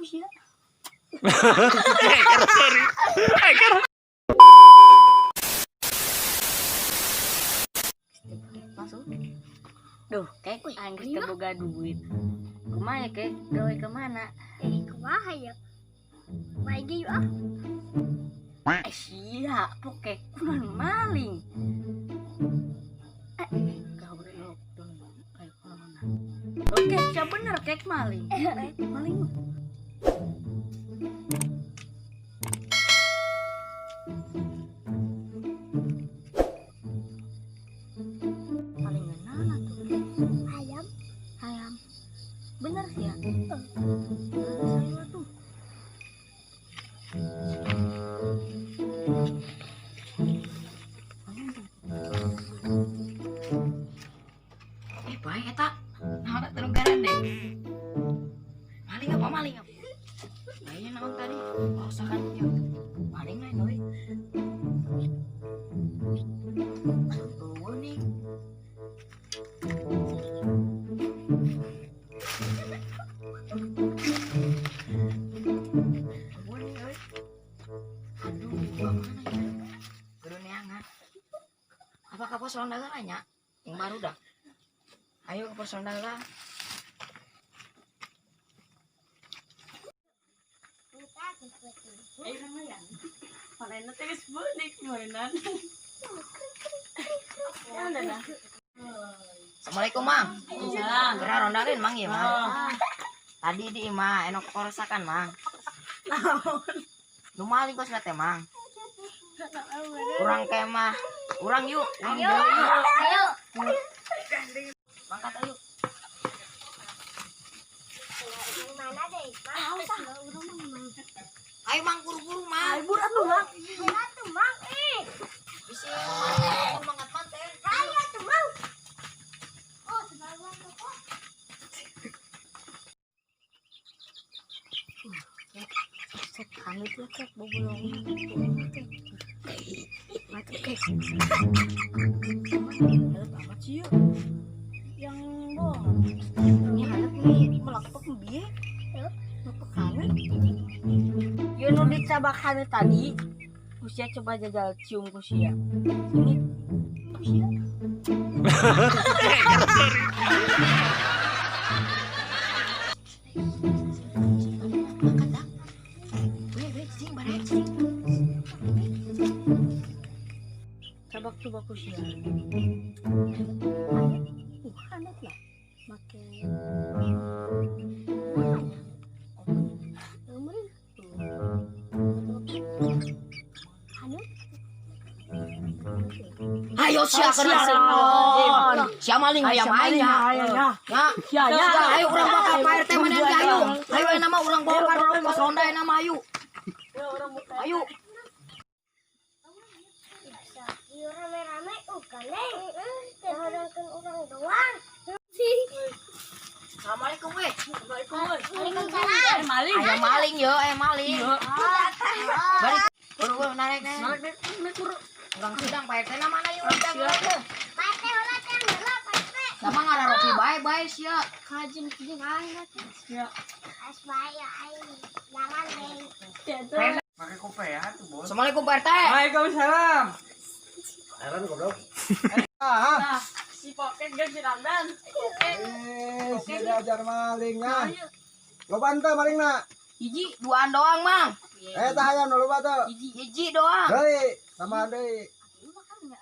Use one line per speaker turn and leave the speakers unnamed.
sia.
Sorry.
Masuk. Duh, kek aing geus teu boga duit. Kumaha ya, kek? Gawe ke mana?
Kumaha ya? Bae ge yuk ah.
Sia, poke kunaon maling. Gawe lockdown kayak corona. Oke, sia bener kek maling. Maling. Maling ngeunana tuh.
Ayam.
Hayam. Bener sih ya? Saya tuh.
Baik eta. Naon tak terunggaran deh. Maling apa maling apa? Kayaknya naon tadi? Pausakan ya. Maling lain euy. Tuh nih. Tuh nih euy. Aduh, mana ya? Kudu neangan. Apa ka pos ronda heula nya? Yang baru dah. Ayo ke pos ronda heula.
Mana teh geus beunik mainan. Ya udah dah.
Assalamualaikum, Mang.
Waalaikumsalam.
Geura rondalin, Mang, ieu, Mang. Tadi di imah enok korosakan, Mang. Nu maling kos teh, Mang. Urang kemah. Urang yuk, urang
Ayo.
yuk.
Ayo.
Mangkat ayo.
Mana deh? Mang,
Ayo Mang buru-buru, Mang.
Ayo buru atuh, Mang.
Mana tuh, Mang?
Bisi mangkat manten.
Ayo tuh, Mang. Oh, sebagian tuh kok.
Cek hanut lah kek bobulong. Mati kek. Halep amat sih yuk. Yang bohong. Ini halep nih melakok biye. Melakok hanut. Yuk nu dicabak hanut tadi. Kusia coba jajal cium kusia. Sini. Kusia.
Mangkat dah. Weh, weh, cing barek cing.
Cabak coba kusia. Hanut lah. Make.
Hanut.
Ayo sia kana. Sia maling hayam aing nya.
Ya.
Ya,
Ya, ya.
ayo urang bawa ka Pak RT mana ge ayo. Ayo ayeuna mah urang bawa ka pos ronda ayeuna mah ayo. Ayo.
Ieu rame-rame ukan neng. Orang orang doang.
Assalamualaikum weh.
Waalaikumsalam.
Maling.
Aya maling yo, aya maling. Bari buru-buru narik narik.
Narik, narik, buru.
Urang sidang Pak RT na mana yuk urang heula.
Pak RT heula teh heula Pak RT.
Sama ngararopi bae bae sia.
Kajeng jeung aing teh.
Ya.
As bae aing jalan deh.
Pakai kopiah tuh, Bos.
Assalamualaikum Pak RT.
Waalaikumsalam. Heran goblok. Ah,
Nah, si Poket geus si Ramdan.
si diajar malingnya. Loba ente malingna.
Hiji duaan doang, Mang.
Tah hayam nu loba teu.
Hiji doang.
Deui, sama deui.
Makan enggak?